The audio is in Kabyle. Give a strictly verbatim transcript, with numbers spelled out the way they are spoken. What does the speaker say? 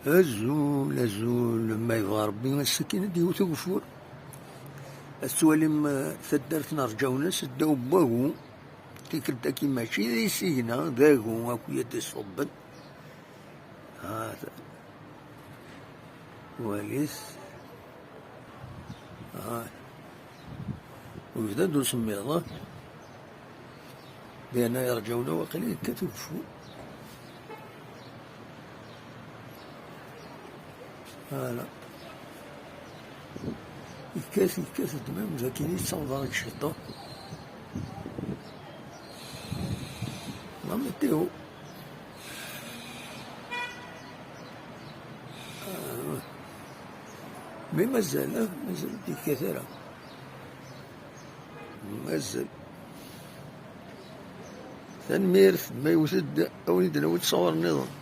Azul, azul, ma yebɣa Rebbi, ass-akin ad d-yewwet ugeffur. Ad tettwalim, eh, taddart n Rǧawnas, ddaw n wagu. Tikkelt akkin mačči d isigna, d agu akk i d-iṣubben. Ha, walit. Ha. Yebda-d usemmiḍ, ha? Yerna Rǧawna waqila yekkat ugeffur. Voilà. Yekkat, yekkat, d même d akken yettaweḍ ɣer cciṭan. La météo. Ah, mais mazal, ah, mazal ur d-yekkat ara. Mazal. Tanemmirt, ma yewwet-d, awen-id-nawi-d ṣṣawar nniḍen.